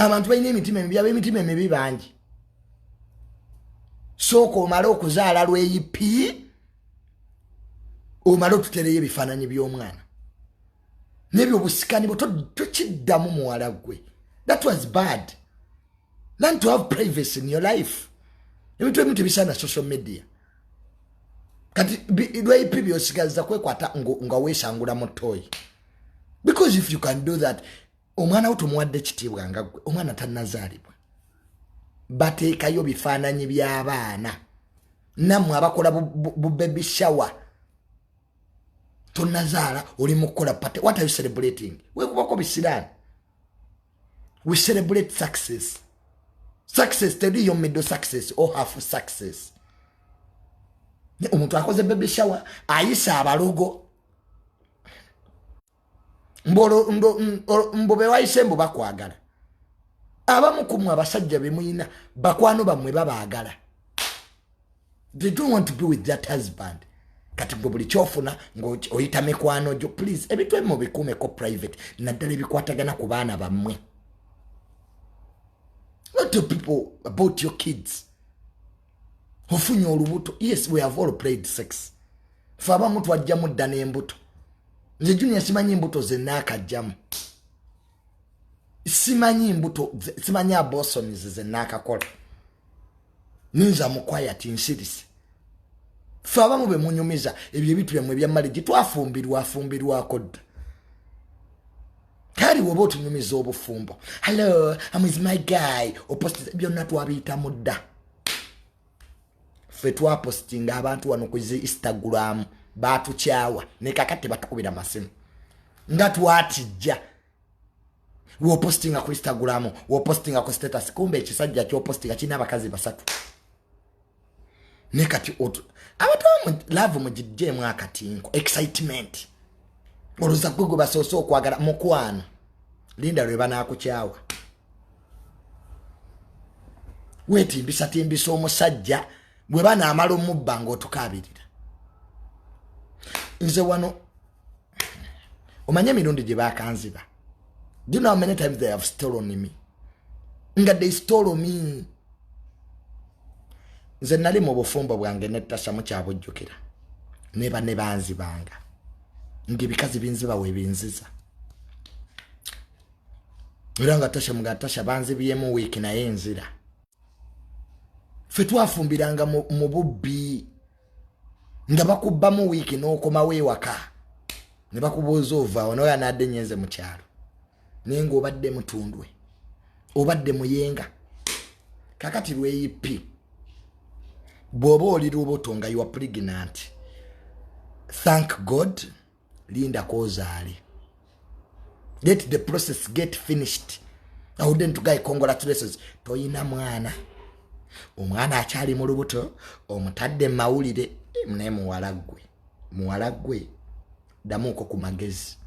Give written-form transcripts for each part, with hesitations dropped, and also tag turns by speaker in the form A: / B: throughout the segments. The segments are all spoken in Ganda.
A: Abantu balina emitima emibi, ab'emitima emibi bangi. Sooka omale okuzaala lweyipi, omale otutereyo ebifaananyi by'omwana nebyo obusikani bwo tokiddamu. Muwala gwe, that was bad. Learn to have privacy in your life. Ebintu ebimu tebisaana social media. Kati lweyipi byosigaza kwekwata nga weesangula mu toyi, because if you can do that, omwana wo tomuwadde kitiibwa nga gwe. Omwana tannazaalibwa, bateekayo bifaananyi by'abaana. Nammwe abakola bu baby shower, tonazaala, oli mukukola party. What are you celebrating? Wekubako bisiraani. We celebrate success. Success teriyo middle success or half success. Omuntu akoze baby shower, ayisa abalogo mbu bewayise mbu bakwagala. Abamu kumwe abasajja bemuyina bakwano bammwe babaagala, they don't want to be with that husband. Kati gwe buli kyofuna ngaoyita mikwano gyo. Please, ebintu ebimu bikuumeko private, naddala ebikwatagana ku baana bammwe. Not to people about your kids. Ofunye olubuto, yes, we have all played sex. Fe abamu twajjamu dda n'embuto. Nze Junior simanyi mbuto zenaakajjamu, simanyi mbuto, simanyi abortions zenaakakola. Ninza mukwaya ti nsirise. Fe abamu bemunyumiza ebyo ebintu byammwe ebya marriage, twafumbirwa, afumbirwako dda. Kali woba otunyumiza obufumbo, "Hello, I'm with my guy," opost, byonna twabiyitamu dda. Ffe twapostinga abantu wano ku zi Instagram batukyawa, nekakati batukubira masimu nga twatijja. Wopostinga ku Instagram, wopostinga ku status, kumbe ekisajja kyopostinga kirina abakazi basatu. Ne kati abantu abamu love mugijjeemu akatinko, excitement. Olowooza gwe gwe basoose okwagala. Mukwano, linda lwe banakukyawa. Weetimbisa timbisa omusajja, bwe banaamala omubba ng'otukaabirira. Nze wano omanye emirundi gye bakanziba? Do you know how many times they have stolen me? Nga they stole me. Nze nali mu bufumbo bwange netasa, mukyabujjukira, neba ne banzibanga ngaebikazi binziba webinziza. Era nga Tasha muga, "Tasha, banzibyemu wiiki naye nzira." Ffe twafumbiranga mu bubbi, nga bakubbamu wiiki n'okomawo ewaka ne bakubuuza ovaawo, naye anadde nyenze mu kyalo, naye ngaobadde mutundwe, obadde muyenga. Kakati lweyipi bw'oba oli lubuto nga you are pregnant, thank God, linda kozaale. Let the process get finished. Awudde ntugaye, congratulations. Toyina mwana, omwana akyali mu lubuto, omutadde mawulire. Naye muwala ggwe, muwala ggwe, ddamuuko ku magezi.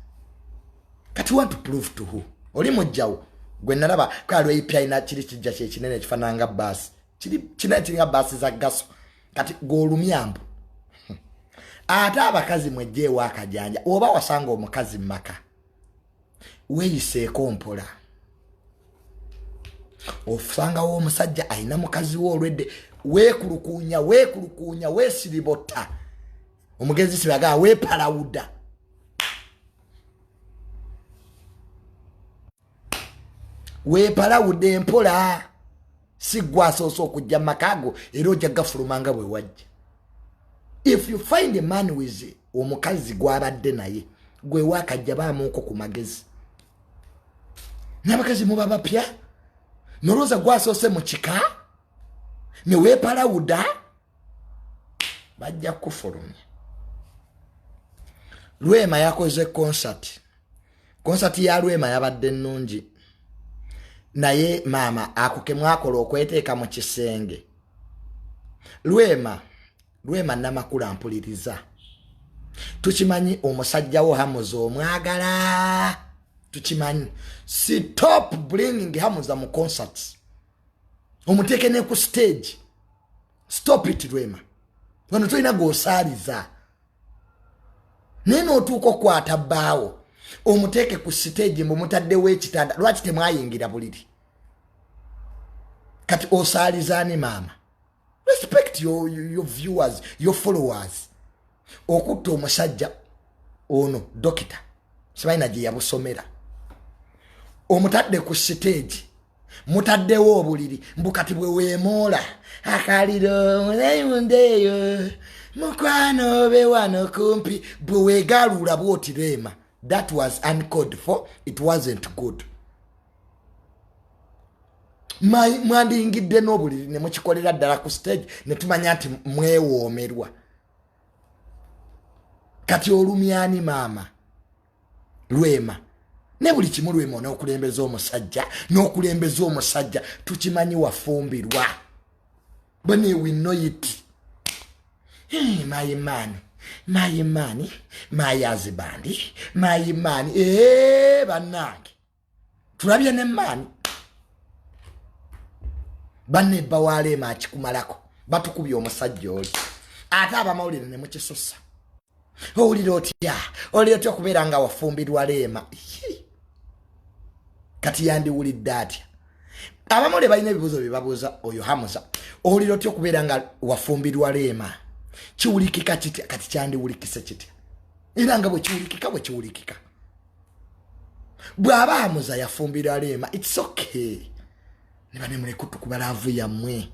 A: Kati want to prove to who? Oli mujjawo gwe nalaba kalweyipi alina kiri kijja kyekinene ekifaanana nga baasi, kinene kiringa baasi za gaso. Kati gweolumyambu. Ate abakazi mwejjeewo akajanja. Oba wasanga omukazi mumaka, weeyiseeko mpola. Osangawo omusajja alina mukazi we olwedde, weekulukuunya, weekulukuunya, weesiribotta. Omugezi sibagaa, weepalawuda. Weepalawuda empola. Si gwe asoose okujja mu maka ago, era ojja gafuluma nga bwe wajja. If you find a man with omukazi gwabadde naye, gwe wakajja, baamuuko ku magezi. N'abakazi muba bapya, nolowooza gwasoose mu kika, ne weepalawuda, bajja kukufulumya. Lwema yakoze concert. Concert ya Lwema yabadde nnungi, naye maama ako ke mwakola okweteeka mu kisenge. Lwema, Lwema Namakula, mpuliriza. Tukimanyi omusajja wo Hamuza omwagala, tukimanyi. Stop bringing Hamuza mu concerts, omuteeke ne ku stage. Stop it, Lwema. Wano tolina gwosaaliza, naye nootuuka okukwata bbaawo omuteeke ku stage mbu mutaddewo ekitanda. Lwaki temwayingira buliri? Kati osaalizaani maama? Respect your viewers, your followers. Okutta omusajja ono dokita sibalina gye yabusomera, omutadde ku siteegi, mutaddewo obuliri, mbu kati bwe weemoola akaliro mundeeyo mukwano be wano kumpi, bwe weegaluula bwoti Rema. That was uncalled for, it wasn't good. Mwandiyingidde n'obuliri ne mukikolera ddala ku stage ne tumanya nti mwewoomerwa. Kati olumyani maama Lwema ne buli kimu. Lwema n'okulembeza omusajja, n'okulembeza omusajja tukimanyi wafumbirwa bane, we know it. Hey, my man, my man, my husband, my man. Eh, bannange, tulabye ne man banne bawaleema akikumalako, batukubye omusajja oli, ate abamawulire ne mukisusa. Owulira otya? Olira otya okubeera nga wafumbirwa Leema? Kati yandiwulidde atya? Abamawulire balina ebibuuzo bye babuuza oyo Hamuza. Owulira otya okubeera nga wafumbirwa Leema? Kiwulikika kitya? Kati kyandiwulikise kitya? Era nga bwe kiwulikika, bwe kiwulikika, bw'aba Hamuza yafumbirwa Leema, it's okay. Ne banemulekutukuba love yammwe.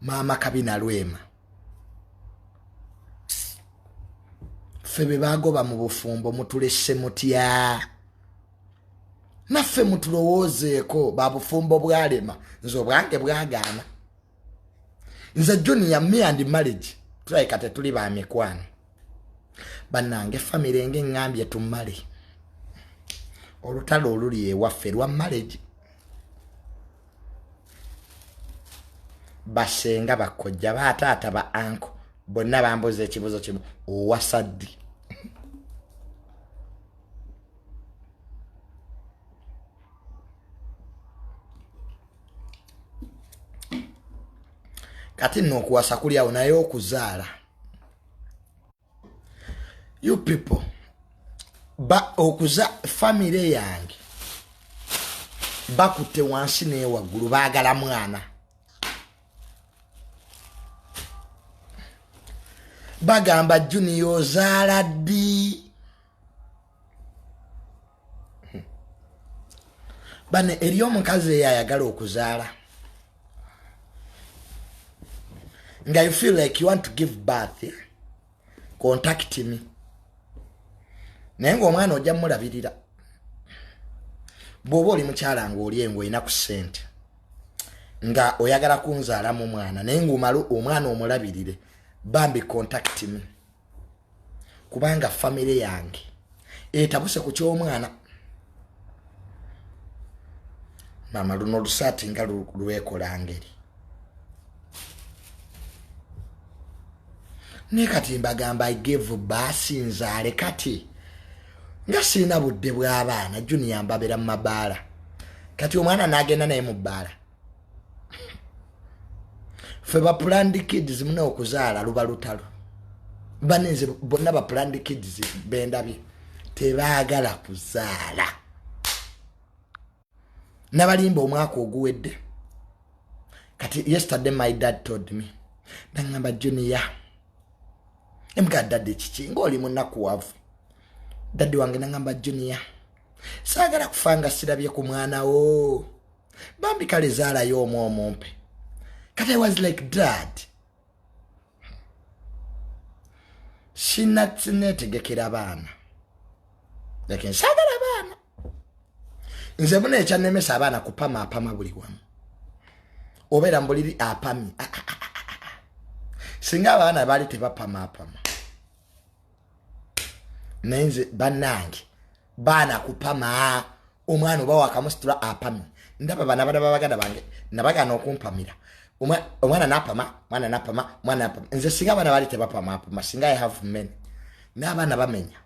A: Maama Kabina Lwema, ffe be bagoba mu bufumbo, mutulese mutya? Naffe mutulowoozeeko. Babufumbo bwalema, nze obwange bwagaana. Nze Junior, me and marriage tulabika tetuli ba mikwano. Bannange, famire ngaeŋŋambye tumale olutalo oluli ewaffe lwa marriage. Basenga, bakojja, bataata, ba uncle bonna bambuza ekibuzo kimu: owasa ddi? Kati nno okuwasa kuli awo, naye okuzaala, you people ba okuza famire yange bakutte wansi newaggulu, baagala mwana. Bagamba, "Junior, ozaala ddi?" Bane eri omukazi eyo ayagala okuzaala, nga you feel like you want to give birth, eh? Contact me. Naye ngaomwana ojja mulabirira. Bw'oba oli mukyala ngaoli engo olina ku ssente nga oyagala kunzaalamu mwana, naye ngaomale omwana omulabirire, bambi contact me, kubanga famire yange etabuse ku kyomwana. Mama, luno olusaati nga lwekola ngeri. Naye kati mbagamba, I gave birth, nzaale. Kati nga sirina budde bw'abaana. Junior mbabeera mu mabaala, kati omwana n'agenda naye mu bbaala. Ffe ba planned kids muna okuzaala luba lutalo. Banenze bonna ba planned kids bendabye tebaagala kuzaala. Nabalimba omwaka oguwedde. Kati yesterday my dad told me, nangamba, "Junior." Emugaa, "Daddy, kiki ngaoli munakuwavu?" Daddy wange nangamba, "Junior, saagala kufa nga sirabye ku mwana wo. Bambi kale zaalayo omu omumpe." Kati I was like, "Dad, sinanetegekera baana, like nsaagala baana." Nze muna ekyannemesa abaana kupama apama buli wamu, obeera mubuliri apamye. Ah, ah, ah, singa abaana baali tebapama apama, naye nze bannange baana kupama. Omwana oba wakamusitula apamye. Ndaba bana bana babaganda bange nabagana okumpamira. Omwana napama, mwana napama, mwana napama. Nze singa abaana baali tebapama apama, singa I have many. N'abaana bamenya.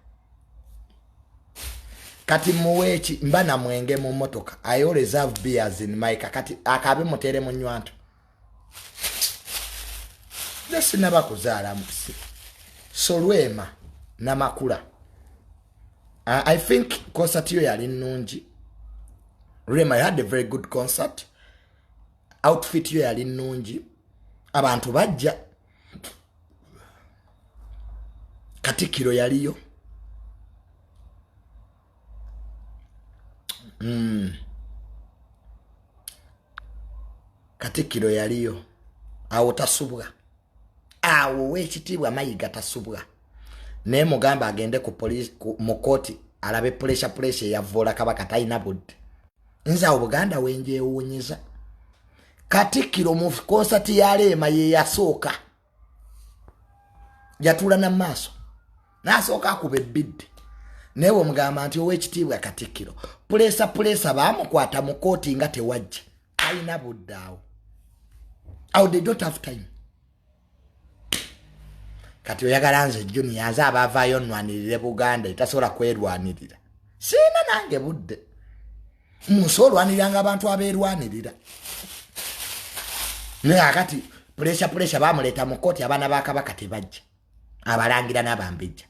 A: Kati muweeki mba namwenge mu motoka. I always have beers in my car. Kati akabe mutere mu nywanto. Nze sinaba kuzaala solwema namakula. I think concert yo yali nnungi. Rema had a very good concert, outfit yo yali nnungi, abantu bajja, Katikkiro yaliyo. Katikkiro yaliyo awo tasubwa, awo wekitiibwa Mayiga tasubwa, naye mugamba agende ku police, mu kooti alabe pressure pressure eyavvoola Kabaka, talina budde. Nze awo Buganda wenjewuunyiza, Katikkiro mu konsati ya Leema ye yasooka, yatuula na maaso n'asooka akuba ebbidde, naye bwemugamba nti owekitiibwa Katikkiro puleesa puleesa baamukwata mu kooti nga tewajja, talina budde awo, awo they don't have time. Kati oyagala nze Junior nze abaavaayo nnwanirire Buganda etasobola kwerwanirira, siina nange budde munsi olwaniriranga abantu abeerwanirira. Naye akati puleesa puleesa baamuleeta mu kooti, abaana ba Kabaka tebajja, abalangira n'abambejja,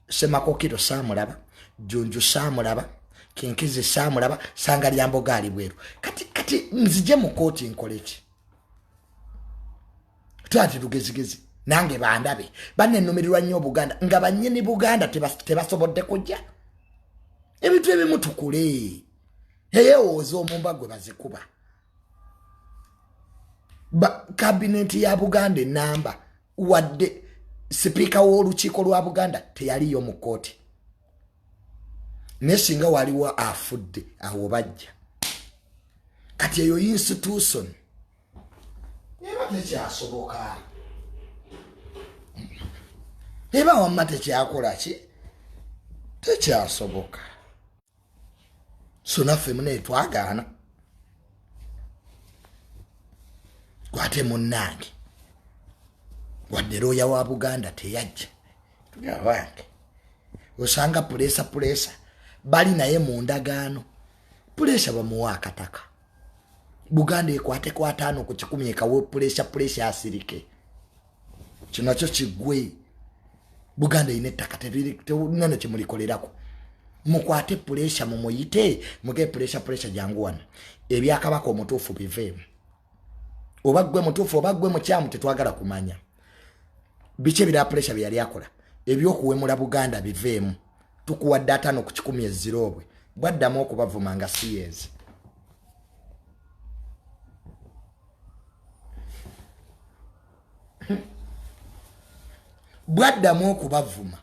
A: Semakokiro saamulaba, Junju saamulaba, Kinkizi saamulaba, Sanga lya Mboga ali bweru. Kati kati nzije mu kooti nkole ki? Twati lugezigezi nange bandabe banenumirirwa nnyo Obuganda nga bannyini Buganda tebasobodde kujja. Ebintu ebimu tukule eyewooza omumba gwe bazikuba. Kabineti ya Buganda enamba, wadde sipiika w'olukiiko lwa Buganda teyaliyo mu kkooti, naye singa waliwo afudde awo bajja. Kati eyo institution eba tekyasoboka, eba wamma tekyakola ki, tekyasoboka. So naffe munaye twagaana, gwate munnange wadde looya wa Buganda teyajja, tugabange osanga puleesa puleesa bali naye mu ndagaano, puleesa bamuwa akataka, Buganda ekwateko 50 ekawe puleesa puleesa asirike, kino nakyo kiggwe. Buganda erina ettaka nene kyemulikolerako, mukwate puleesa mumuyite muge puleesa puleesa jangu wano, ebyakabaka omutuufu biveemu, oba gwe mutuufu oba gwe mukyamu tetwagala kumanya. Biki ebirala puleesa bye yali akola ebyokuwemula Buganda biveemu, tukuwadde 50 eziroobwe. Bwaddamu okubavuma nga si yeezi. Bwaddamu okubavuma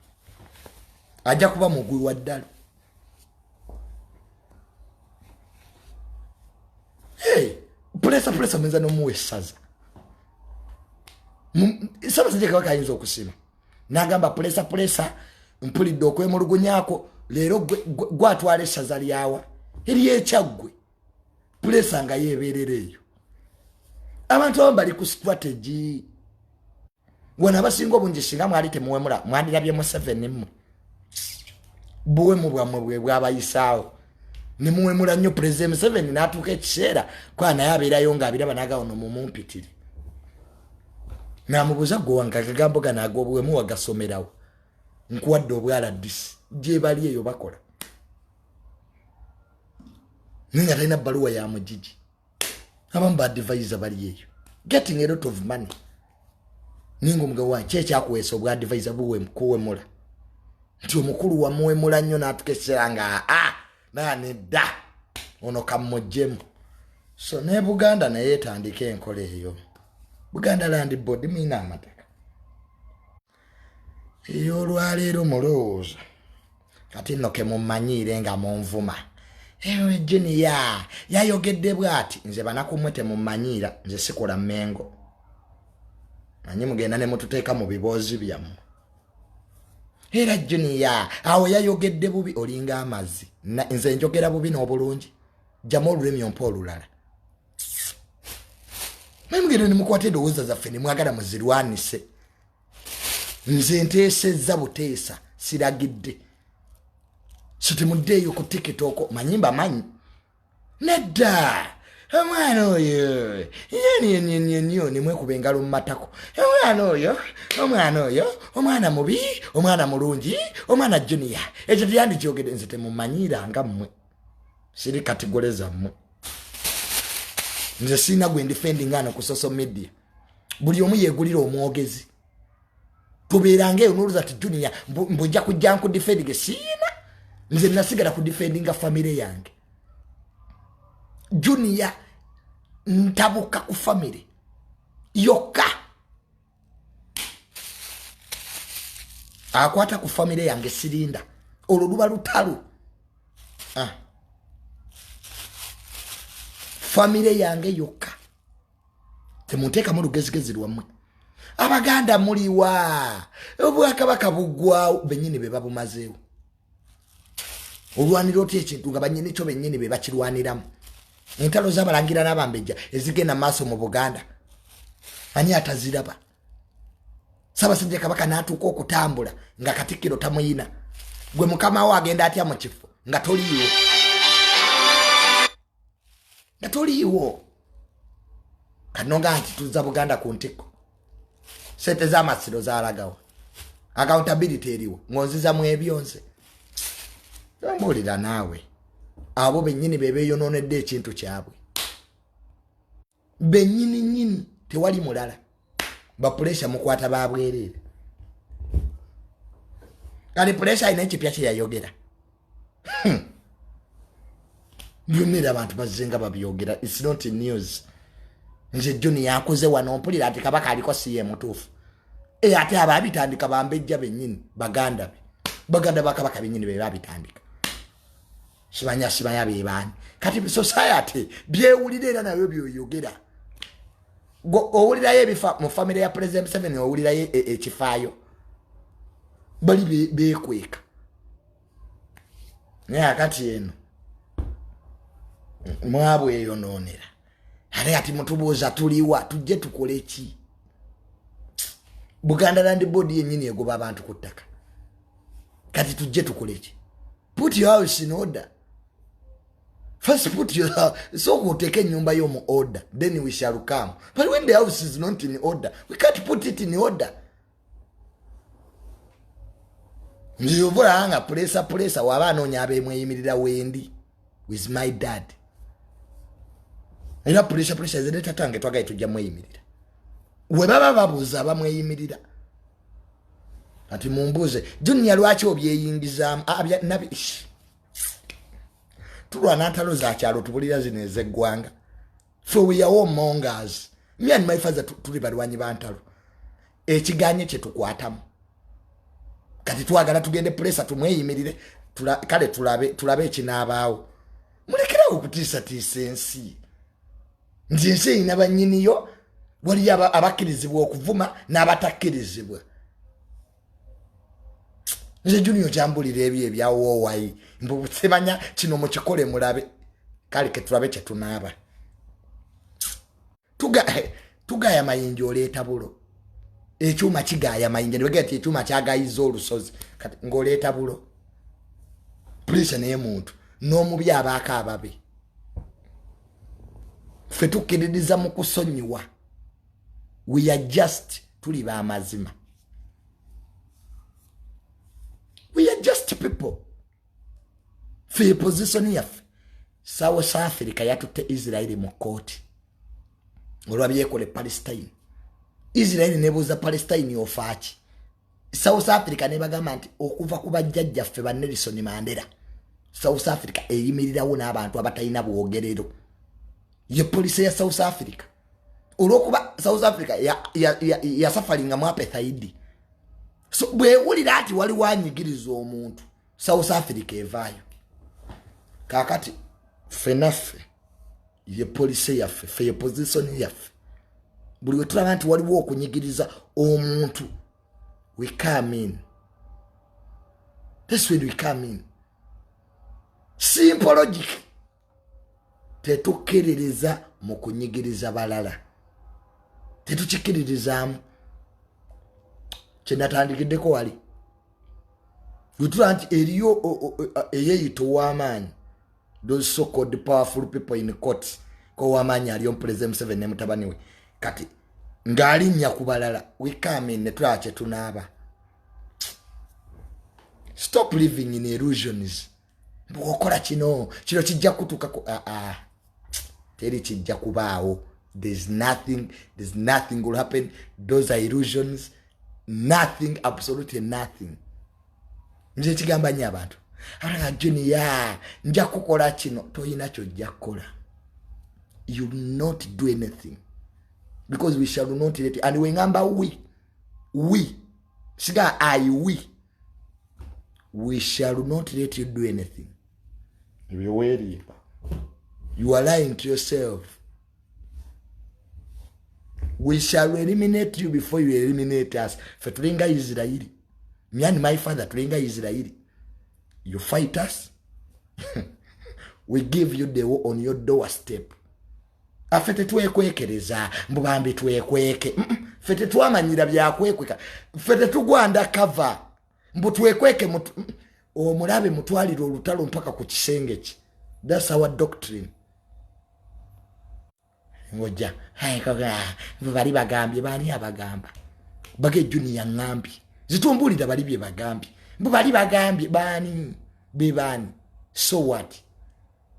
A: ajja kuba mugwi wa ddalo. Hey, pulesa pulesa muyinza n'omuwa essaza. Ssaabasajja Kabaka ayinza okusima n'agamba pulesa pulesa mpulidde okwemulugunyako leero gwatwala essaza lyawa eryekyaggwe, pulesa nga yeebeerera eyo. Abantu abamu bali ku strategy wano, abasinga obungi singa mwali temuwemula mwandirabye Museveni, mmwe buwemu bwammwe bwe bwabayisaawo nemuwemula nnyo Pulezidenti Museveni n'atuuka ekiseera kwa naye abeerayo ng'abiraba n'agawo no mumumpitire namubuuza gwe wange akagambo gano ag'obuwemu wagasomerawo, nkuwadde obwala disi gye bali eyo bakola naye nga talina bbaluwa ya mugigi. Abamu ba advisor bali eyo getting a lot of money, ninga omugabo wange ki ekyakuweesa obwa advisor kuwemula nti omukulu wamuwemula nnyo n'atuka ekiseera nga aa naye nedda ono kammuggyemu. So ne Buganda naye etandika enkola eyo, Buganda Land Board mulina amataka ey'olwaleero mulowooza kati nno ke mummanyiire nga munvuma ewe Junior yayogedde bw'ati, nze banakumwe temummanyiira, nze sikola Mmengo, manyi mugenda ne mututeeka mu biboozi byammwe. Era Junior awo yayogedde bubi, olinga amazzi, nze njogera bubi n'obulungi, jjamu olulimi ompa olulala. Naye mugenda ne mukwata endowooza zaffe ne mwagala muzirwanise. Nze nteesezza buteesa, siragidde, so temuddeeyo ku TikTok manyi mbamanyi nedda. Omwana oyo yenyenyenyenyo nemwekuba engalo mu matako, omwana oyo, omwana oyo, omwana mubi, omwana mulungi, omwana Junior ekyo teyandikyogedde, nze temumanyiiranga mmwe. Siri category zammwe. Nze sirina gwe ndefendinga ano ku social media. Buli omu yeegulira omwogezi. Tubeeranga eyo n'oluza ti Junior mbu nja kujja nkudefendinge. Siina, nze nasigala kudefendinga famire yange. Junior ntabuka ku famire yokka, akwata ku famire yange sirinda, olwo luba lutalo. Famire yange yokka, temunteekamu lugezigezi lwammwe. Abaganda muliwa? Obwakabaka buggwawo, bennyini be babumazeewo. Olwanira otya ekintu nga bannyini kyo bennyini be bakirwaniramu? Entalo z'abalangira n'abambejja ezigenda maaso mu Buganda, ani ataziraba? Ssaabasajja Kabaka n'atuuka okutambula nga Katikkiro tamuyina. Gwe mukama wo agenda atya mu kifo nga toliiwo, nga toliiwo? Kanonga nti tuzza Buganda ku ntikko. Sente z'amasiro zalagawa? Accountability eriwo? Ng'onziza mu ebyo nze ombuulira naawe. Abo bennyini be beeyonoonedde ekintu kyabwe bennyini nnyini, tewali mulala. Ba pressure mukwata ba bwereere. Kali pressure alina ekipya kye yayogera. Byonna era abantu bazze nga babyogera, it's not news. Nze Juni yakoze wano mpulira ati Kabaka aliko si ye mutuufu. E, ate aba abitandika bambejja bennyini, baganda be, baganda ba Kabaka bennyini be babitandika. Simanya, simanya bebaani. Kati society byewulira era nabyo byoyogera. Owulirayo ebifa mu famire ya President Museveni, owulirayo ekifaayo bali bekweka. Naye akati eno mwabweyonoonera, ate ati mutubuuza tuliwa, tujje tukole ki? Buganda Land Board yennyini egoba abantu ku ttaka, kati tujje tukole ki? Put your house in order first. Put your, sooka oteeke ennyumba yo mu order, then we shall come. But when the house is not in order, we can't put it in order. Nze ovulaba nga pressure, pressure waba anoonya abemweyimirira, wendi with my dad. Era pressure, pressure zere tatange twagaye tujja mweyimirira. We baba babuuza abamweyimirira, ati mumbuuze, Junior lwaki obyeyingizaamu? Nabi tulwana ntalo za kyalo, tubulira zino ez'eggwanga. Fe we are warmongers. Me and my father tuli balwanyi ba ntalo. Ekiganye kyetukwatamu kati twagala tugende pressure tumweyimirire. Kale tulabe, tulabe ekinaabaawo. Mulekerawo okutiisatiisa ensi nti ensi erina bannyiniyo. Waliyo abakkirizibwa okuvuma n'abatakkirizibwa. Nze Junior kyambulira ebyo ebyawoowayi mbu simanya kino mukikole mulabe. Kale ketulabe kyetunaaba. Tugaya mayinja, oleeta bulo. Ekyuma kigaya mayinja, nebagera ti ekyuma kyagayiza olusozi, kati ng'oleeta bulo. Pressure naye muntu n'omubi abaako ababe. Ffe tukkiririza mu kusonyiwa. We are just, tuli b'amazima. We are just people. Fe position yaffe, South Africa yatutte Israeli mu kooti olwabyekola Palestine. Israeli nebuuza Palestine, ofaaki? South Africa nebagamba nti okuva ku bajjajjaffe ba Nelson Mandela, South Africa eyimirirawo n'abantu abatalina bwogerero. Ye policy ya South Africa, olwokuba South Africa yasufferinga mu apartheid. So bwewulira ati waliwo anyigiriza omuntu, South Africa evaayo. Kakati ffenaffe ye policy yaffe, ffe ye position yaffe, buli we tulaba nti waliwo okunyigiriza omuntu, we come in. That's when we come in. Simple logic. Tetukkiririza mu kunyigiriza balala, tetukikiririzaamu. Kyenatandikiddeko wali, wetulaba nti eriyo eyeeyita ow'amaanyi, those so called powerful people in court, kow'amaanyi ali omupresident Museveni ne mutabani we, kati ng'alinnya ku balala, we come in ne tulaba kyetunaaba. Stop living in illusions. Bw'okola kino kino kijja kutuukako. Aa ah, ah. Teri kijja kubaawo. There's nothing, there's nothing will happen. Those are illusions. Nothing, absolutely nothing. Nze ekigamba nyo abantu abaga junior nja kukola kino, toyina kyojja kukola. You not do anything because we shall not let. And wengamba we siga I we shall not let you do anything. Ebyo weerimba, you are lying to yourself. We shall eliminate you before you eliminate us. Fe tulinga Israeli. Me and my father tulinga Israeli. You fight us, we give you the war on your doorstep. Afe tetwekwekereza mbu bambi twekweke. Fe tetwamanyira byakwekweka. Fe tetugwanda cover mbu twekweke. Omulabe mutwalire olutalo mpaka ku kisenge kye. That's our doctrine. Ngojja bali bagambye, baani abagamba? Bage junior ngambye zitumbulira bali bye bagambye, mbu bali bagambye baani be baani? So what?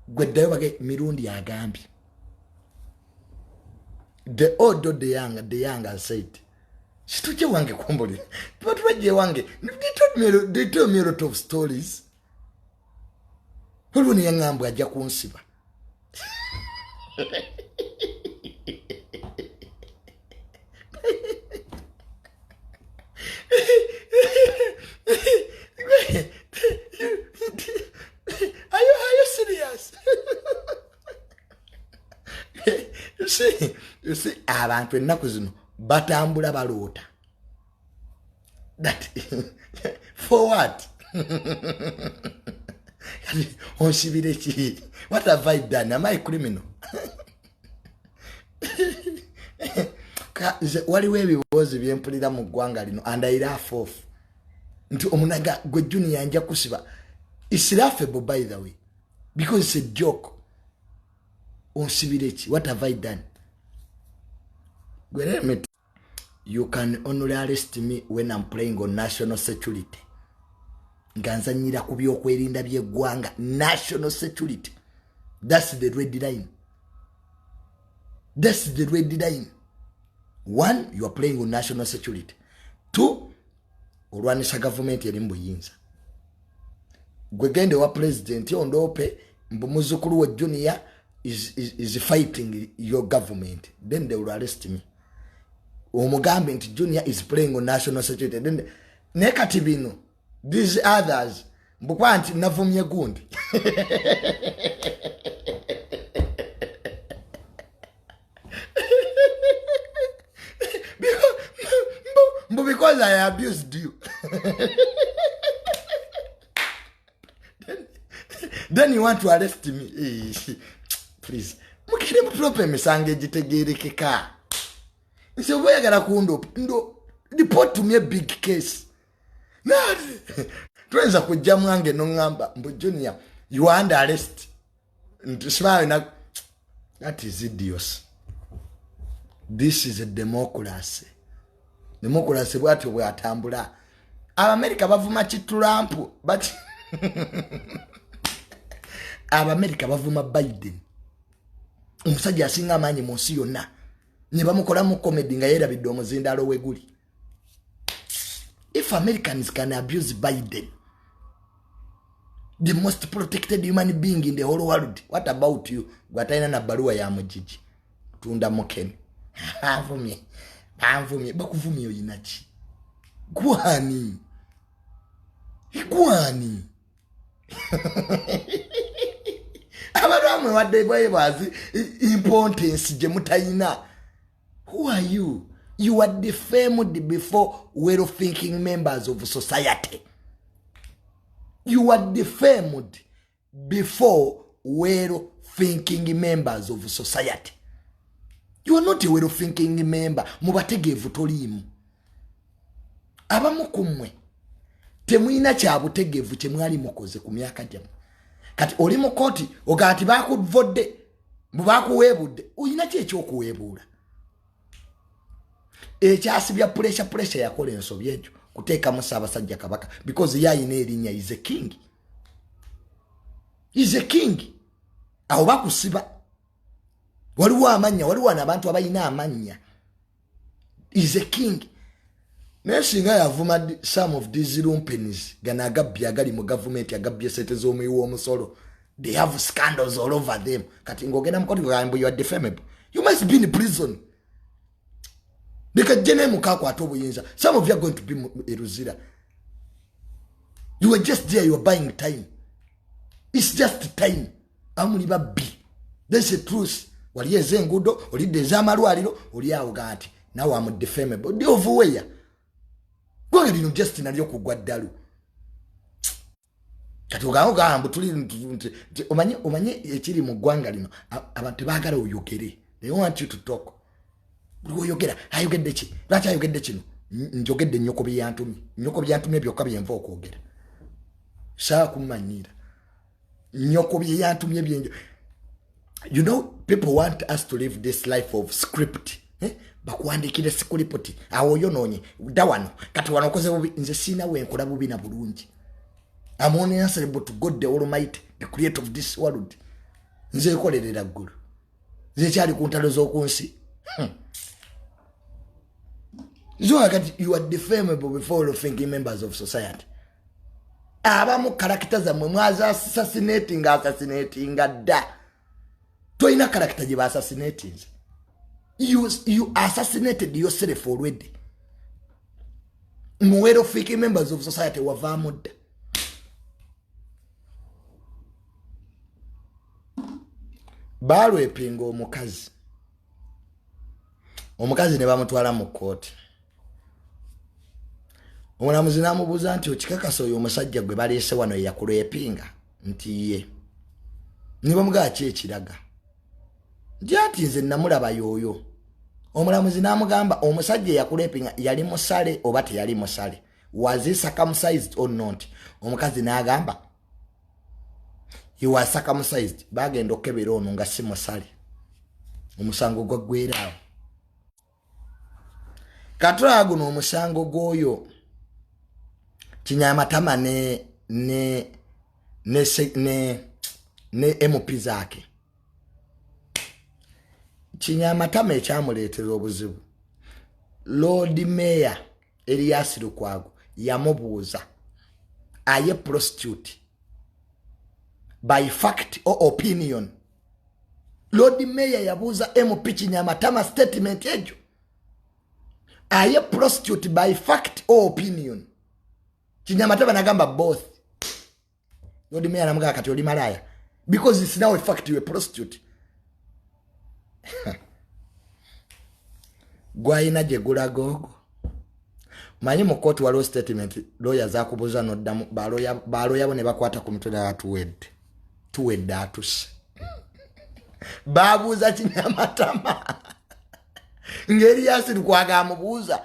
A: Gwe ddayo bage Mirundi agambye. The old, the young has said situje wange kumbulira batubajje wange. They told me a lot of stories. Waliwo neyaŋŋambwe ajja kunsiba. Are you serious? You see, abantu ennaku zino batambula baloota. That for what? Onsibire ki? What have I done? Am I criminal? Waliwo ebibuuzo byempulira mu ggwanga lino and I laugh off nti omunaga gwe junior nja kusiba. It's laughable, by the way, because it's a joke. Onsibire ki? What have I done? Gwe, you can only arrest me when I'm playing on national security, nga nzanyira ku byokwerinda by'eggwanga. National security, that's the red line. That's the red line. One, you are playing on national security. Two, olwanisa gavumenti eri mu buyinza. Gwe gende wa president ondoope mbu muzukulu we junior is fighting your government, then they will arrest me. Omugambe nti junior is playing on national security, then. Naye kati bino, these others, mbukwa nti navumye gundi. Mbu because I abused you, then you want to arrest me. Please, mukire mutulope emisango egitegerekeka. Nse oba oyagala kundopa ndo report to me a big case. Tuyinza kujja mwange noŋŋamba mbu junior, you are under arrest, nti sibawe na. That is idios. This is a democracy. Democracy bwatyo bwatambula. Abamerika bavuma ki Trump, but Abamerika bavuma Biden, omusajja asinga amaanyi mu nsi yonna, ne bamukolamu comedy nga yeerabidde omuzindaalo we guli. If Americans can abuse Biden, the most protected human being in the whole world, what about you gwatalina na bbaluwa ya mugigi tunda mukene? Banvumye, banvumye, bakuvumye oyinaki? Gwani gwani? Abantu amwe wadde bwebazi importance gye mutayina. Who are you? You are defamed before well thinking members of society. You are defamed before well thinking members of society. You are not a well thinking member. Mubategeevu toliimu. Abamu ku mmwe temulina kyabutegeevu kyemwali mukoze ku myaka gyammwe. Kati oli mu kooti ogaa nti bakuvodde, mbu bakuweebudde. Olina ki ekyokuweebuula ekyasibya Pressure? Pressure yakola ensobi ekyo kuteekamu Ssaabasajja Kabaka because ye ayina erinnya, is a king. Is a king. Awo bakusiba. Waliwo amannya, waliwo abantu abalina amannya. Is a king. Naye singa yavuma some of these lumpens, gano agabbi agali mu gavumenti, agabbye sente z'omuwi w'omusolo, they have scandals all over them. Kati ng'ogenda mu koti, ngamba you are defamable, you must be in prison. Leka jje nemukakwata obuyinza. Some of you are going to be eruzira. You are just there, you are buying time. It's just time. Amuli babbi, that's the truth. Wali ez'enguudo, olidde ez'amalwaliro, oli awo ga nti nawe am defamable of where? Gwanga lino just nalyo kugwa ddalu. Kati ogamba mbu tuli omanye ekiri mu ggwanga lino, abantu tebaagala oyogere. They want you to talk. Buli oyogera, ayogedde ki? Lwaki ayogedde kino? Njogedde nnyoko byeyantumye, nnyoko byantumye byokka byenva okwogera. Saa kumanyira nnyoko byeyantumye byenjo. You know, people want us to live this life of script, eh? Bakuwandikire script, awo oyonoonye dda wano, kati wano okoze bubi. Nze siina wenkola bubi na bulungi. I'm only answerable to God the Almighty, the creator of this world. Nze nkolerera ggulu, nze kyali ku ntalo z'oku nsi. So kati you are defamable before all thinking members of society. Abamu character zammwe mwaza assassinating, assassinatinga dda. Tolina character gye baassassinatinze. You assassinated yourself already. Mu well thinking members of society wavaamu dda. Balwepinga omukazi, omukazi ne bamutwala mu kkooti. Omulamuzi n'amubuuza nti, okikakasa oyo omusajja gwe baleese wano yeyakulwepinga? Nti ye. Ne bamugaba ki ekiraga? Nti ati nze namulaba yooyo. Omulamuzi n'amugamba, omusajja eyakulwepinga yali musale oba teyali musale? Was he circumcised or not? Omukazi n'agamba he was circumcised. Bagenda okukebera ono nga si musale. Omusango gwaggwera awo. Katulaba guno omusango gw'oyo Kinyamatama ne MP Zaake. Kinyamatama ekyamuleetera obuzibu, Lord Mayor Erias Lukwago yamubuuza, aye prostitute by fact or opinion? Lord Mayor yabuuza MP Kinyamatama statement egyo, aye prostitute by fact or opinion? Kinyamatama nagamba both. Lord Mayor namugamba, kati oli malaya because it's now a fact you a prostitute. Gwayina gye gulaga ogwo. Manyi mu kooti waliwo statement lawyer zakubuuza noddamu, baloya bo ne bakwata ku mitwe naatuwedde, tuwedde, atuse. Babuuza Kinyamatama ng'Erias Lukwago amubuuza,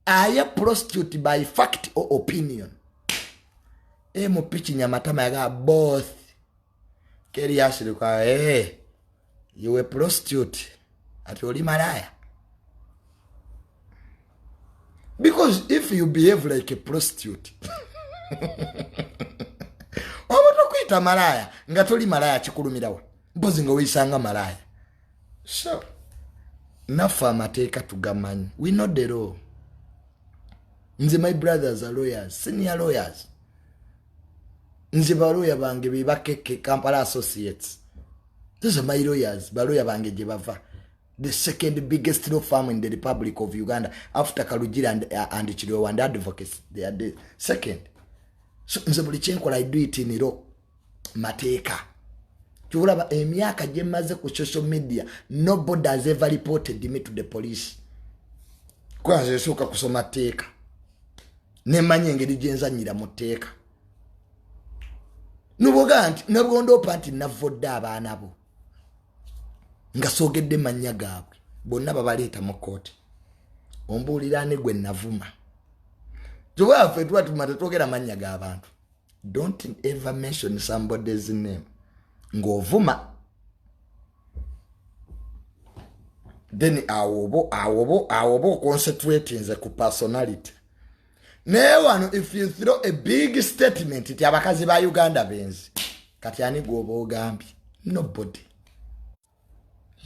A: aye prostitute by fact or opinion? MP Kinyamatama yagamba both. Erias Lukwago, hey, you a prostitute, ati oli malaya, because if you behave like a prostitute, oba tokwita malaya nga toli malaya, kikulumirawa? Mpozi nga weisanga malaya. So naffe amateeka tugamanyi, we know the law. Nze my brothers are lawyers, senior lawyers. Nze baloya bange bebakeke Kampala Associates. Those are my lawyers. Baloya bange gye bava, the second biggest law firm in the Republic of Uganda after Kalujira and Kiryowa and Advocates. They are the second. So nze buli kyenkola, I do it in law, mateeka. Kyolaba emyaka gye mmaze ku social media, nobody has ever reported me to the police. Kwanza esooka kusoma tteeka, nemanya engeri gyenzanyira mu tteeka. Nobwogaa nti nabwondoopa nti navodde abaana bo nga soogedde mannya gaabwe, bonna babaleeta mu kooti, ombuulira ani gwe navuma? Tubaffe tuba tuma tetwogera mannya g'abantu. Don't ever mention somebody's name ng'ovuma. Then awobo oconcentratinze ku personality. Naye wano if you throw a big statement nti abakazi ba Uganda benzi, Kati ani gwoba ogambye? Nobody.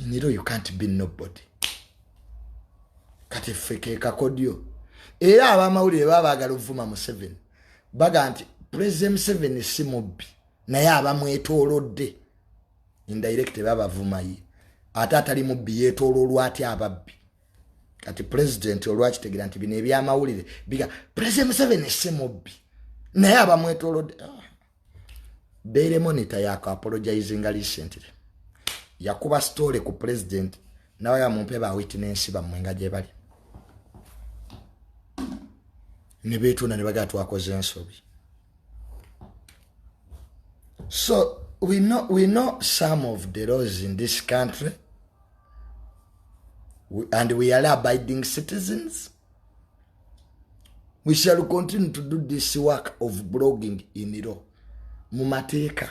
A: Niro, you can't be nobody. Kati ffe ke kakodyo. Era abamawulire baba baagala ovuma Museveni, baga nti President Museveni si mubbi, naye abamwetoolodde indirect babavumaye. Ate atali mubbi yeetooloolwa atya ababbi? Kati president olwakitegeera nti bino ebyamawulire biga President Museveni si mubbi, naye abamwetoolodde. Ah. Daily Monitor yaka apologizinga recently, yakuba story ku president nawe yamumpe ba witness bammwe nga gye bali ne beetunda ne bagaa twakoze ensobi. So we know some of the laws in this country and we are abiding citizens. We shall continue to do this work of blogging in law, mu mateeka.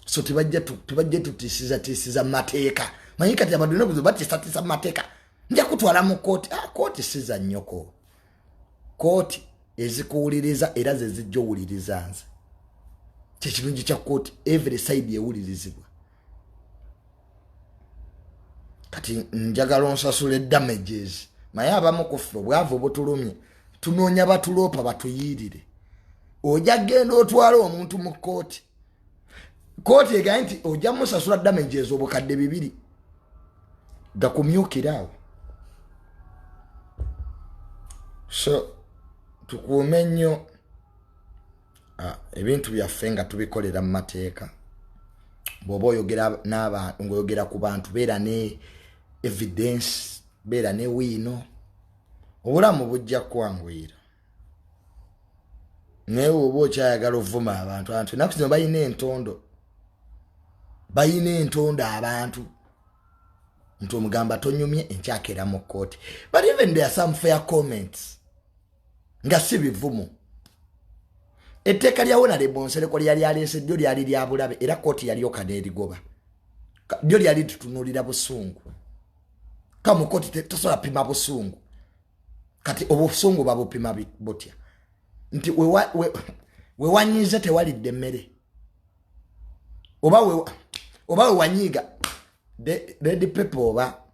A: So tebajja tutiisiza tiisiza mateeka. Manyi kati abantu nobuzibu, batiisatiisa mu mateeka. Nja kutwala mu kooti. Ah, kooti siza nnyoko. Kooti ezikuwuliriza era ze zijja owuliriza nze. Kyekirungi kya kooti, every side ewulirizibwa. Kati njagala onsasula damages. Naye abamu kuffe obwavu butulumye, tunoonya batuloopa batuyiirire. Ojja genda otwala omuntu mu kooti, kooti egaye nti ojja musasula damages 2000, gakumyukire awo. So tukuume nnyo ebintu byaffe nga tubikolera mu mateeka. Bw'oba oyogera ng'oyogera ku bantu, beera ne evidence, beera ne wiino, obulamu bujja kwanguyira. Naye oba okyayagala ovuma abantu, abantu ennaku zino balina entondo, balina entondo abantu nti omugamba tonyumye, enkyakera mu kkooti. But even there are some fair comments nga si bivumo. Etteeka lya Honorable Nsereko lyali aleese ddyo lyali lya bulabe, era kooti yalyoka n'erigoba. Ddyo lyali litunuulira busungu. Kamu kooti tosobola pima busungu. Kati obusungu babupima butya? Nti wewanyiize tewalidde emmere, oba wewanyiiga Red Pepper, oba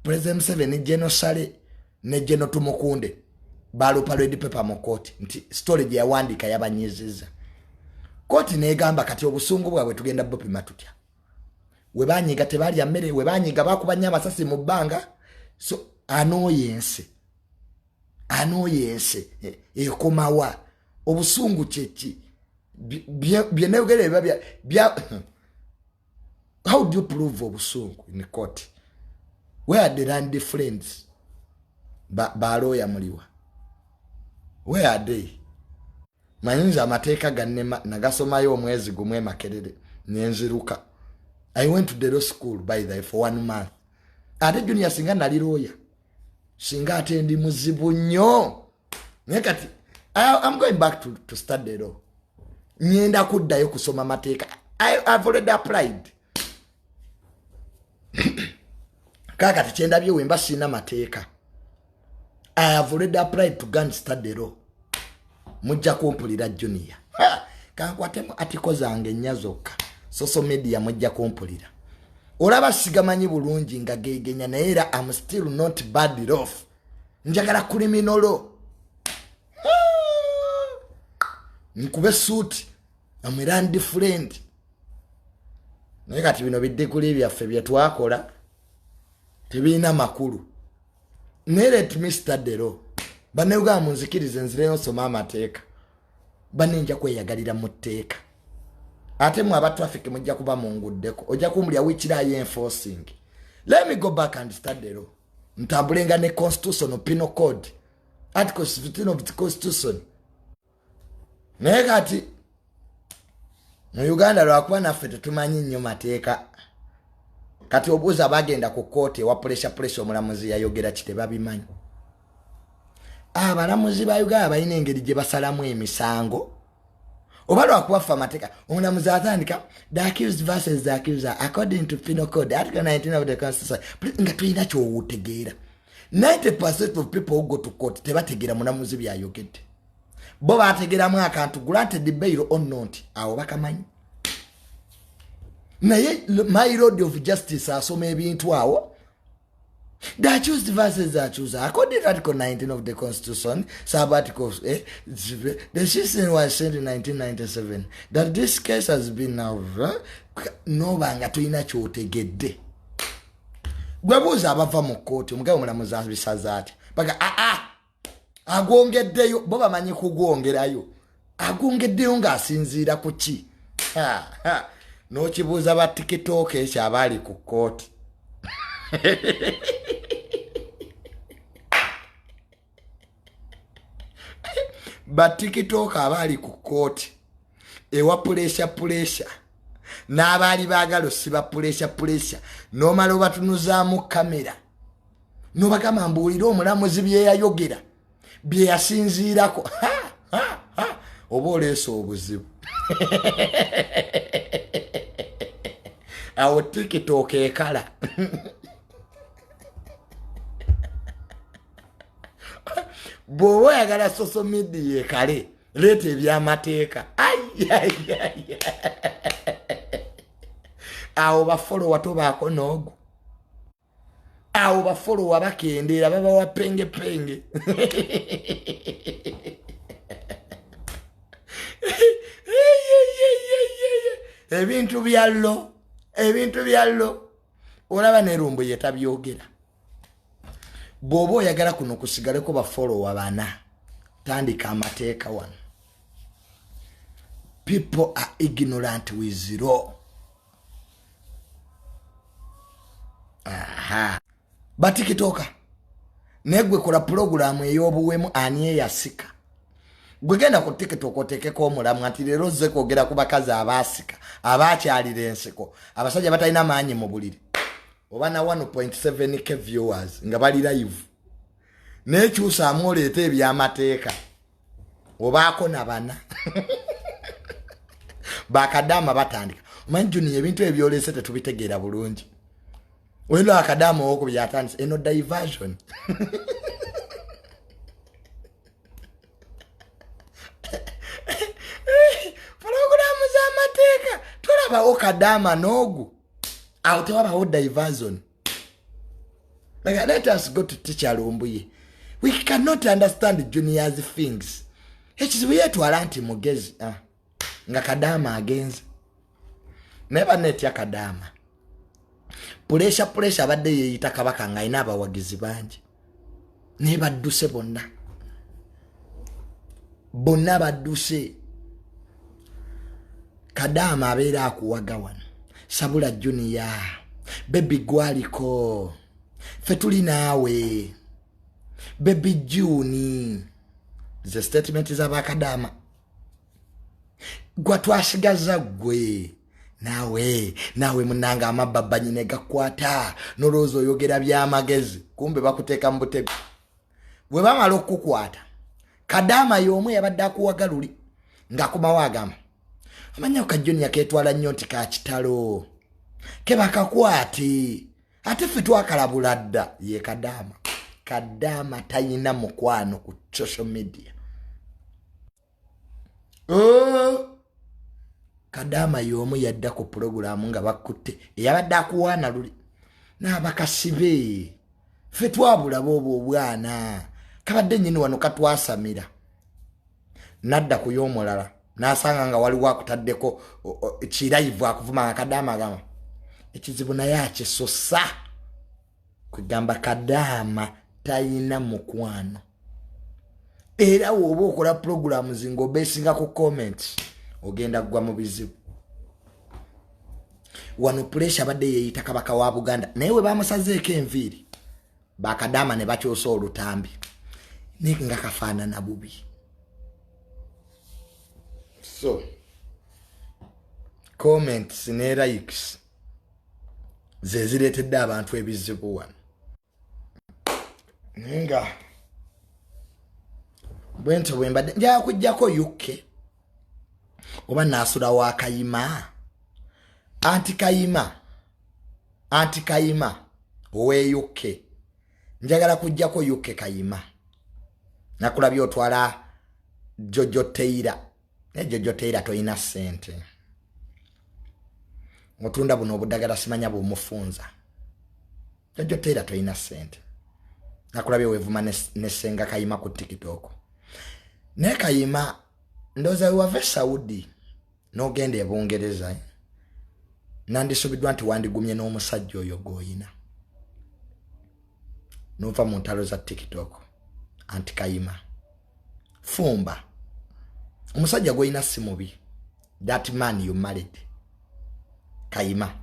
A: President Museveni, General Saleh ne General Tumukunde balupa Red Pepper mu kooti nti story gye yawandiika yabanyiziza. Kooti negamba, kati obusungu bwabwe tugenda bupima tutya? We banyiga tebalya mmere, we banyiga bakuba nnyo amasasi mu bbanga. So anooyense anooyense ekomawa obusungu kyeki byenayogera biba bya. How do you prove obusungu in court? Where are the learned friends? Balooya muliwa? Where are they? Mayinza amateeka gannema, nagasomayo omwezi gumu emakerere nenziruka. I went to the law school, by the way, for one month. Ate junior, singa nali lawyer, singa ate ndi muzibu nnyo. Naye kati I'm going back to study law. Nyenda kuddayo kusoma mateeka. I've already applied. Kakati kyendabye, wemba siina mateeka, I have already applied to go and study law. Mujja kumpulira, junior. Kankwatemu article zange nnya zokka. Social media mujja kumpulira. Olaba sigamanyi bulungi nga gegenya, naye era am still not bad off. Njagala criminal law, nkube suuti, am learned friend. Naye kati bino bidiguli byaffe byetwakola tebirina makulu. Naye let me study law. Bannayuganda, munzikirize nzireyo nsoma amateeka. Banne, nja kweyagalira mu tteeka. Ate mwe aba traffic mujja kuba munguddeko, ojja kumbulya wikirayo enforcing. Let me go back and study law, ntambulenga ne constitution, penal code, article 15 of the constitution. Naye kati mu Uganda, lwakuba naffe tetumanyi nnyo mateeka, kati obuuza bagenda ku kooti ewa pressure pressure, omulamuzi yayogera ki? Tebabimanyi. Abalamuzi ba Uganda balina engeri gye basalamu emisango, oba lwakuba ffe amateeka, omulamuzi atandika "The accused versus the accuser, according to penal code article 19 of the constitution," nga tulina kyowutegeera. 90% of people who go to court tebategeera mulamuzi byayogedde. Bo bategeramu akantu granted bail or not, awo bakamanyi. Naye my lord of justice asoma ebintu awo. The accused versus the accuser. According to Article 19 of the Constitution, sub-article, the system was sent in 1997 that this case has been now noba nga tulina kyotegedde. Gwe buuza abava mu kkooti, omugabe omulamuzi abisaza atya? Baga aa agwongeddeyo, bo bamanyi kugwongerayo. Agwongeddeyo ng'asinziira ku ki? N'okibuuza ba tiktok ekyo abaali ku kkooti. Ba tiktok abaali ku kkooti ewa puresha puresha n'abaali baagala osiba puresha puresha, n'omala obatunuzaamu kamera n'obagamba mbuulire omulamuzi bye yayogera, bye yasinziirako, oba oleese obuzibu. Awo tiktok ekala. Bw'oba oyagala social media ekale, leeta ebyamateeka. Awo bafolowa tobaako n'ogu, awo bafolowa bakendeera, babawa penge penge. Ebintu byallo, ebintu byallo, olaba nerumbu yetabyogera. Bw'oba oyagala kuno kusigaleko bafolowa bana, tandika amateeka wano. People are ignorant with law. Aha, batikitoka naye gwe kola pulogulaamu ey'obuwemu, ani eyasika? Gwe genda ku TikTok oteekeko omulamwa nti leero ozze kwogera ku bakazi abaasika, abaakyalira ensiko, abasajja batalina maanyi mu buliri, oba na 1.7K viewers nga bali live. Naye kyusaamu oleete ebyamateeka, obaako na bana bakadaama batandika. Omanyi Junior, ebintu ebyolese tetubitegeera bulungi. Weno akadaama owoko byatandise eno diversion. Pulogulaamu z'amateeka tolabawo kadaama n'ogu, awo tewabawo diversion. Like, let us go to teacher Lumbuye. We cannot understand Junior's things. Ekizibu yeetwala nti mugezi, ah. Nga kadaama agenze naye banetya kadaama. Puresha puresha abadde yeeyita kabaka ng'alina abawagizi bangi, naye badduse bonna, bonna badduse. Kadaama abeera akuwaga wano. Sabula Junior baby, gwaliko ffe tuli naawe baby Juni. Ze statement z'abakadaama. Gwa twasigaza ggwe naawe, naawe munanga amabbabanyi ne gakwata, nolowooza oyogera byamagezi, kumbe bakuteeka mu butego. Bwe bamala okukukwata, kadaama y'omu yabadde akuwaga luli ng'akomawo agamba, amanya ka Junior keetwala nnyo nti kakitalo kebakakwate, ate ffe twakalabula dda. Ye kadaama. Kadaama tayina mukwano ku social media. Oh! Kadaama y'omu yadda ku pulogulaamu nga bakutte eyabadde akuwaana luli n'abakasibe. Ffe twabulaba obwo obwana kabadde nnyini wano katwasamira. Nadda ku y'omulala n'asanga nga waliwo akutaddeko kirayivu akuvuma, nga kadaama agamba ekizibu naye akisusa. Kwegamba kadaama tayina mukwano. Era woba okola programs ng'obesinga ku comments, ogenda kugwa mu bizibu. Wano Puresha abadde yeeyita kabaka wa Buganda, naye we bamusazeeko enviiri bakadaama ne bakyusa olutambi, naye nga kafaanana bubi. So comments ne likes ze zireetedde abantu ebizibu wano. Naye nga bwentyo bwe mbadde njagala kujjako UK oba naasula wa Kayima, anti Kayima, anti Kayima owe UK. Njagala kujjako UK Kayima, nakulabye otwala. Jojo Teira, naye Jojo Teira tolina ssente, otunda buno obudagala simanya bwomufunza. Jojo Teira tolina ssente, nakulabye wevuma ne Senga Kayima ku TikTok. Naye Kayima, ndowooza wewava e Saudi n'ogenda e Bungereza, nandisubiddwa nti wandigumye n'omusajja oyo gw'oyina n'ova mu ntalo za TikTok. Anti Kayima, fumba omusajja gw'olina, si mubi, that man you married. Kayima,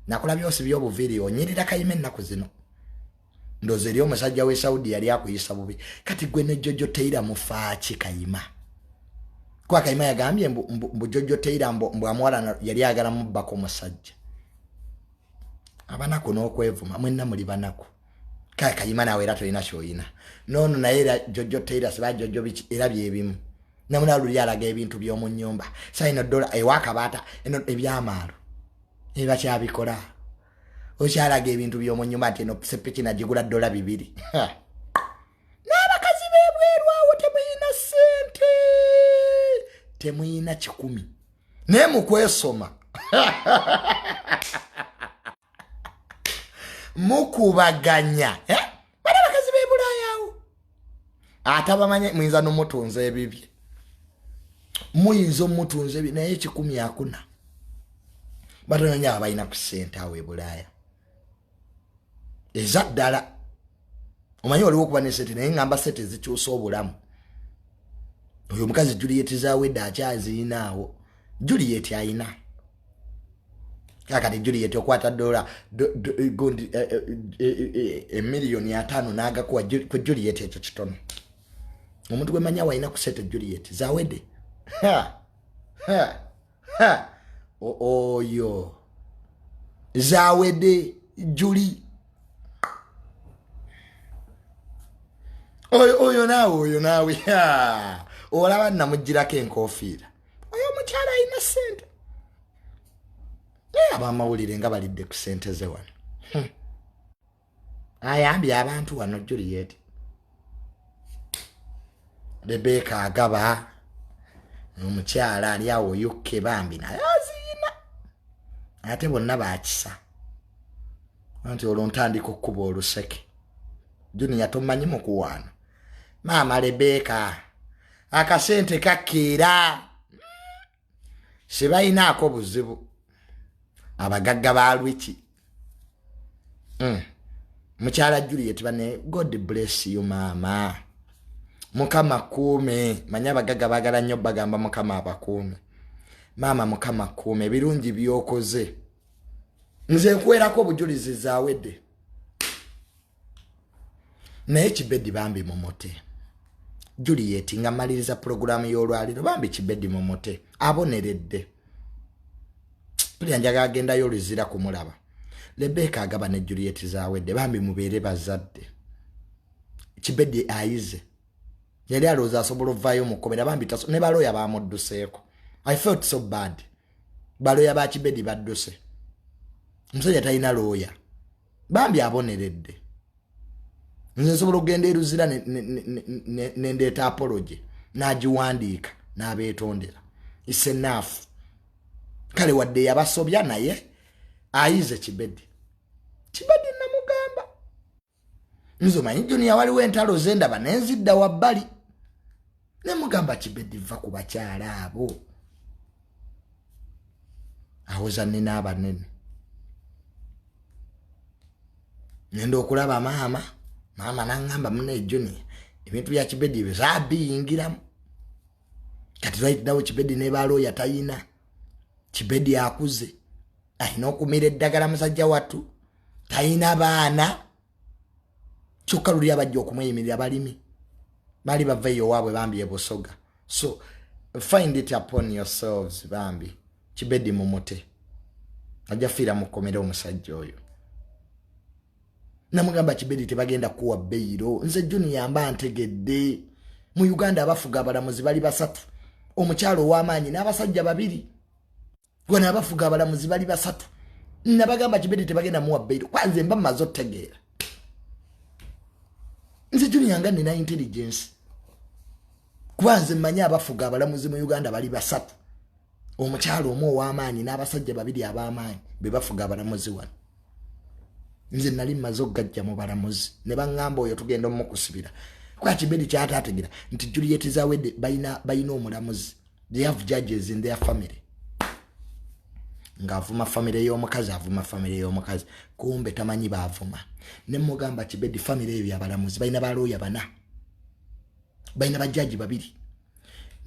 A: nakulabye osibye obuviiri, onyirira. Kayima, ennaku zino ndowooza eri omusajja w'e Saudi yali akuyisa bubi. Kati gwe ne Jojo Teira mufaaki, Kayima? Kuba Kayima yagambye mbu Jojo Teira mbu amuwala yali ayagala mubbako omusajja. Abanaku n'okwevuma, mwenna muli banaku. Kale Kayima, naawe era tolina kyoyina noono, naye era Jojo Teira siba Jojo biki, era byebimu namuna luli alaga ebintu by'omu nnyumba sayino dola ewakabaata eno ebyamaalo ebakyabikola, okyalaga ebintu by'omu nnyumba nti eno sepiki nagigula $2. N'abakazi b'ebweru awo temuyina ssente, temuyina 100, naye mukwesoma mukubaganya, eh? Bali abakazi b'ebulaayi awo atabamanye, muyinza nomutunza ebibye, muyinza omutunza ebi, naye 100 akuna. Batono nyo abalina ku ssente awo e Bulaaya eza ddala. Omanyi waliwo okuba ne sente, naye ngamba sente zikyusa obulamu. Oyo omukazi Juliet Zawedde akyaziinaawo. Juliet ayina kakati. Juliet, okwata dola gundi 50,000,000 n'agakuwa ku Juliet, ekyo kitono. Omuntu gwe manya walina ku sente Juliet Zawedde. Ha! Ha! Ha! Oyo Zawedde Juli oyo, oyo naawe, oyo naawe olaba namugirako enkofiira. Oyo omukyala alina sente, naye abamawulire nga balidde ku sente ze wano. Ayambye abantu wano Juliet. Rebeka agaba omukyala ali awo yukke bambi, naye aziyina, ate bonna bakisa nti olwo ntandika okkuba oluseke. Junior, tomanyi mukuwaana maama Rebeka, akasente kakkeera, sibalinaako buzibu abagagga ba lwiki. Mukyala Juliet bane, God bless you maama, Mukama kuume. Manyi abagagga baagala nnyo bagamba Mukama abakuume. Maama, Mukama kuume ebirungi byokoze. Nze nkuwerako obujulizi Zawedde, naye Kibedi bambi mumute. Juliet, nga maliriza pulogulaamu y'olwaliro, bambi Kibedi mumute, aboneredde. Pulira, njagala agendayo oluzira kumulaba. Rebeka agaba ne Juliet Zawedde, bambi mubeere bazadde. Kibedi ayize, yali alowooza asobola ovaayo mukomera, bambi ne baloya bamudduseeko. I felt so bad, baloya ba Kibedi badduse, omusajja talina looya, bambi aboneredde. Nze nsobola okugenda eruzira nendeeta apology n'agiwandiika n'abeetondera. Is enough. Kale wadde yabasobya, naye ayize. Kibedi, Kibedi namugamba nze omanyi Junior, waliwo entalo zendaba nenzidda wabbali, nemugamba Kibedi, va ku bakyala abo, awoza nina abanene. Ngenda okulaba maama, maama naŋŋamba, mune Junior, ebintu bya Kibedi ebyo zaabiyingiramu. Kati right now Kibedi ne balooya tayina. Kibedi akuze, alina okumira eddagala, musajja wattu tayina baana. Kyokka luli abajja okumweyimirira balimi baali bava eyo waabwe bambi ebusoga. So find it upon yourselves. Bambi Kibedi mumute, ajja fiira mukomere omusajja oyo. Namugamba Kibedi, tebagenda kuwa bail. Nze Junior mba ntegedde mu Uganda abafuga abalamuzi bali basatu, omukyalo ow'amaanyi n'abasajja babiri. Wano abafuga abalamuzi bali basatu. Nabagamba Kibedi tebagenda muwa bail, kwanze mba mmaze otegeera. Nze Junior nga nina intelligence. Kuba nze mmanyi abafuga abalamuzi mu Uganda bali basatu, omukyalo omu ow'amaanyi n'abasajja babiri ab'amaanyi be bafuga abalamuzi wano. Nze nali mmaze okugajja mu balamuzi ne baŋŋamba oyo tugenda omukusibira. Kuba Kibedi kyataategeera nti Juliet Zawedde balina omulamuzi, they have judges in their family. Ng'avuma famire y'omukazi, avuma famire y'omukazi, kumbe tamanyi baavuma. Ne mugamba, Kibedi, famire eyo byabalamuzi, balina balooya bana, balina bajaji babiri.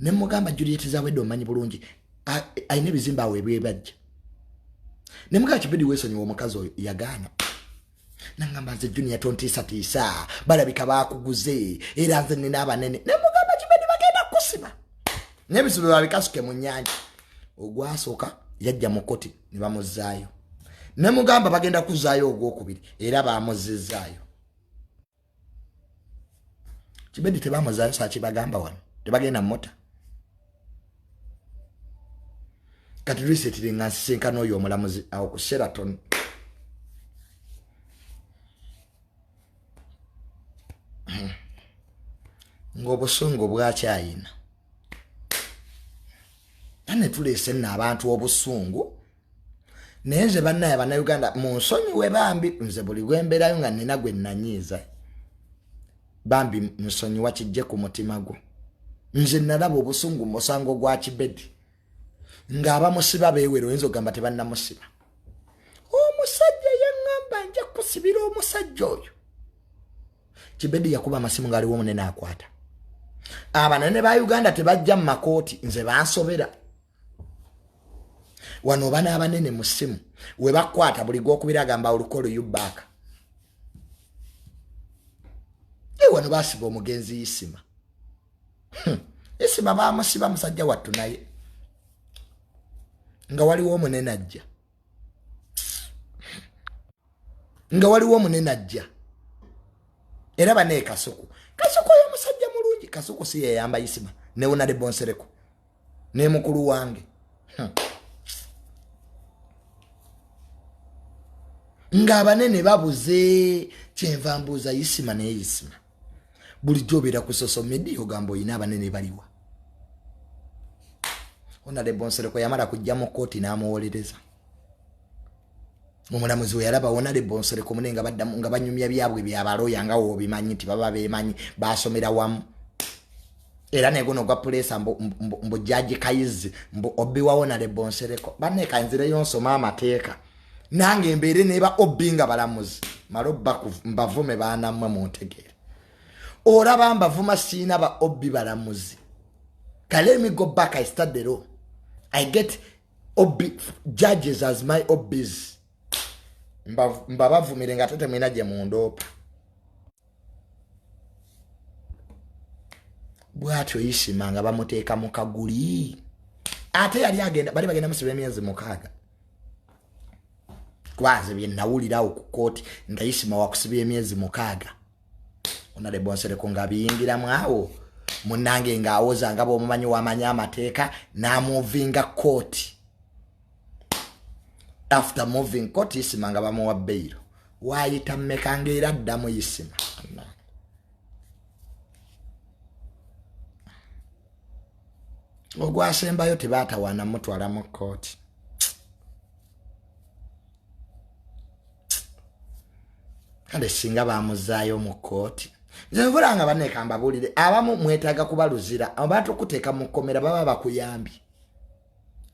A: Ne mugamba, Juliet Zawedde omanyi bulungi alina ebizimbe awo ebwebajja. Ne mugamba, Kibedi, weesonyiwa omukazi oyo. Yagaana, nangamba, nze Junior tontiisatiisa, balabika bakuguze, era nze nina abanene. Ne mugamba, Kibedi, bagenda kukusiba n'ebisibo babikasuke mu nnyanja. Ogwasooka yajja mu koti ne bamuzaayo. Ne mugamba bagenda kuzaayo ogwokubiri, era bamuzizaayo. Kibedi tebamuzaayo, sakibagamba wano tebagenda mota. Kati recently nga nsisinkana oyo omulamuzi awo ku Sheraton, ng'obusungu bwakyayina ane. Tuleese nno abantu obusungu. Naye nze bannaye Bannayuganda munsonyiwe bambi, nze buli gwembeerayo nga nina gwe nanyiiza, bambi nsonyiwa, kijje ku mutima gwo. Nze nalaba obusungu musango gwa Kibedi ng'abamusiba beewera, oyinza okugamba tebannamusiba. Omusajja yaŋŋamba nja kusibira omusajja oyo. Kibedi yakuba amasimu ng'aliwo omunene akwata. Abanene ba Uganda tebajja mu makooti, nze bansobera. Wano oba n'abanene mu ssimu we bakwata, buli gwokubira agamba olukolo you back. Wano basiba omugenzi Isima. Isima bamusiba musajja wattu, naye nga waliwo omunene ajja, nga waliwo omunene ajja. Era bane Kasuku, Kasuku oyo omusajja mulungi. Kasuku si yeyamba Isima newonale bonsereko ne mukulu wange. Ng'abanene babuze. Kyenva mbuuza Isima, naye Isima bulijjo obeera ku social media ogamba oyina abanene, baliwa? Honorable Nsereko yamala kujja mu kooti n'amuwolereza. Omulamuzi we yalaba Honorable Nsereko mune nga baddamu nga banyumya byabwe byabaloya, nga woobimanyi nti baba beemanyi, basomera wamu. Era neguno gwa puleesa mbu Jaji Kayizi mbu obbi wa Honorable Nsereko. Banneeka nzireyo nsoma amateeka nange embeere neba obbi nga balamuzi male mbavume. Baanammwe muntegeere, olaba mbavuma, siina ba obbi balamuzi. Let me go back, I start the law, I get OB judges as my OBs, mbabavumire nga ate temulina gye mundoopa. Bwatyo Isima nga bamuteeka mu kaguli, ate yali agenda, bali bagenda musiba emyezi 6. Kwaze bye nawulirawo ku kooti nga Isima wakusiba emyezi 6. Honorable Nsereko nga biyingiramu awo munange, ng'awoza nga bw'omumanyi wamanyi amateeka, n'amuvinga kooti. After moving court, Isima nga bamuwa bail. Waayita mmeka ng'era addamu Isima. Ogwasembayo tebaatawaana mutwala mu kooti. Kale singa bamuzaayo mu kooti. Nze nvula nga baneka mbabuulire, abamu mwetaaga kubaluzira abantu okuteeka mu kkomera, baba bakuyambye.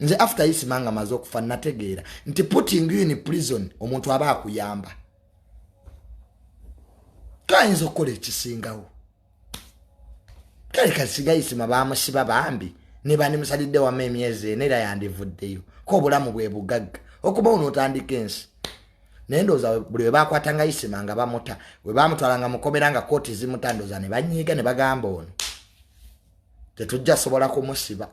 A: Nze after Isima nga maze okufa, nategeera nti putting you in prison, omuntu aba akuyamba, kayinza okukola ekisingawo. Kale kasiga Isima bamusiba bambi, ne bandimusalidde wama emyezi 4, era yandivuddeyo ko. Obulamu bwe bugagga okuba onootandika ensi. Naye ndowooza buli we bakwatanga Isima nga bamuta, we bamutwalanga mukomera nga kooti zimuta, ndowooza ne banyiiga ne bagamba ono tetujja sobola kumusiba.